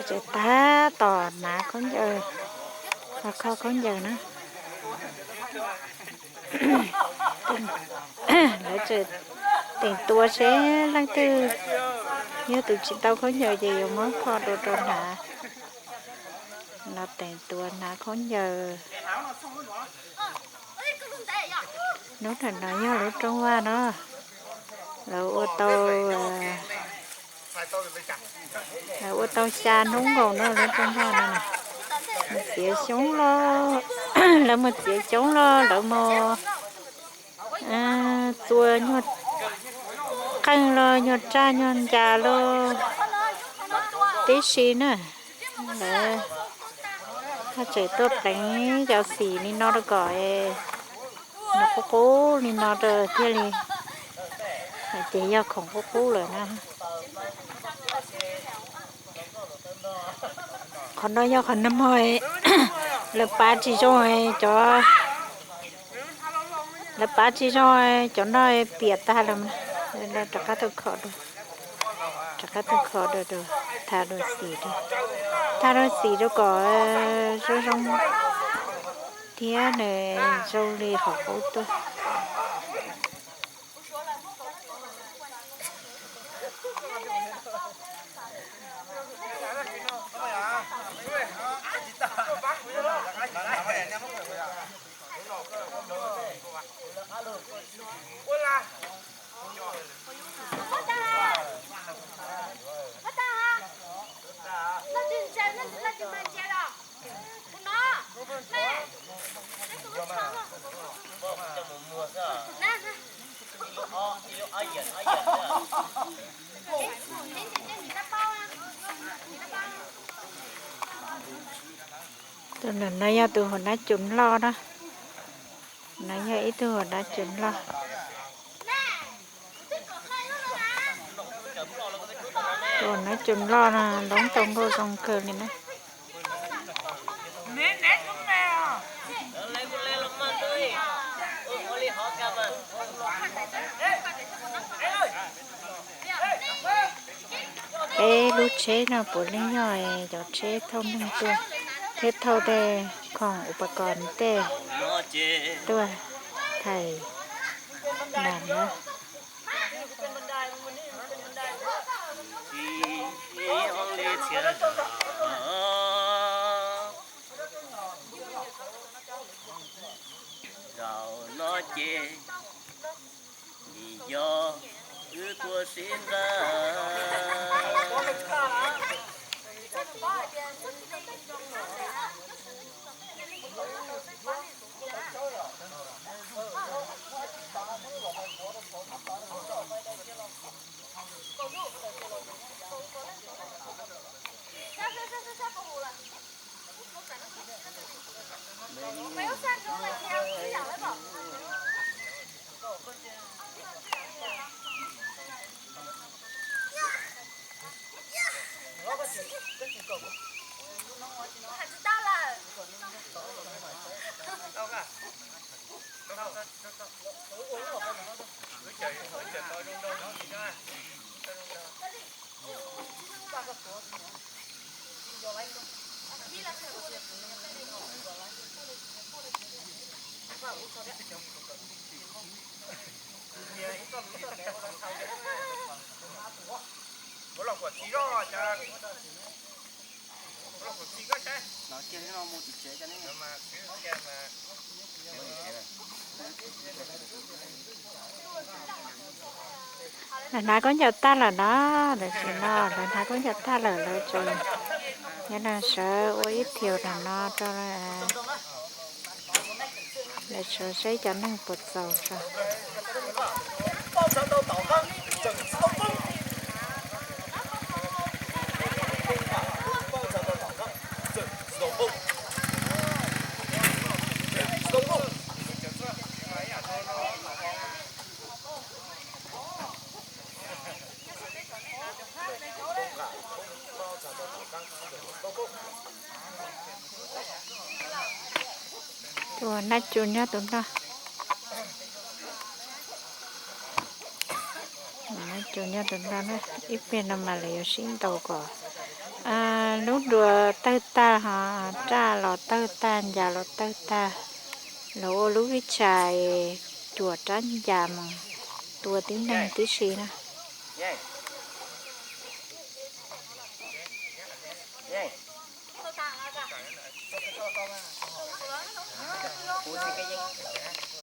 Tseem tab tom hnav khaub ncaws, los kho khaub ncaws na. Lawv tseem teem tua seb leej twg yog tus tsis tau khaub ncaws ces yuav muab kho dua rau hnav. Los teem tua hnav khaub ncaws. Lub nram no yog lub rooj vag no, lawv ua tau, lawv ua tau xya hnub nkaus no lub rooj vag no. Mus txiav xyoob los, lawv mus txiav xyoob los lawv mus txua nyuag qeej los nyuag raj nyuag ncas los tib si na. Lawv haj tseem tuaj pleev cov xim li no rau kom nws qub qub li no rau thiaj li, hais tias yog khoom qub qub lawm na. Qhov no yog qhov nag hmo lawv pav tsis zoo cov, lawv pav tsis zoo cov no piam tag lawm. Rov qab tuaj kho dua, rov qab tuaj kho dua, tha dua xim, tha dua xim rau kom zoo zoo thiab nws zoo li qhov qub tuaj. Tus no yog tus huas nab cus loj na. No yog ib tug huas nab cus loj. Tus huas nab cus loj no loob tau nkauj zoo kawg li na. Peb lub tsheb no puav leej yog cov tsheb thauj neeg tuaj thiab thauj tej khoom upas kos tej tuaj thaiv nas na. Zaum no ces vim yog wb tuaj sib nta. Lawv hnav khaub ncaws tag lawm no, tam sim no lawv hnav khaub ncaws tag lawm, lawv tseem nyob no sawv ua ib thiaus no rau lawv sawv seb cov neeg puas txaus tso. Tus nab cu nyob tus no. Nyob rau no na, ib pliag no mas lawv yuav sib ntaus kom lub duav tawg tag, ho raj los tawg tag, ncas los tawg tag, lawv ua lub vij chais cuam rab ncas mus tua tib neeg tib si na.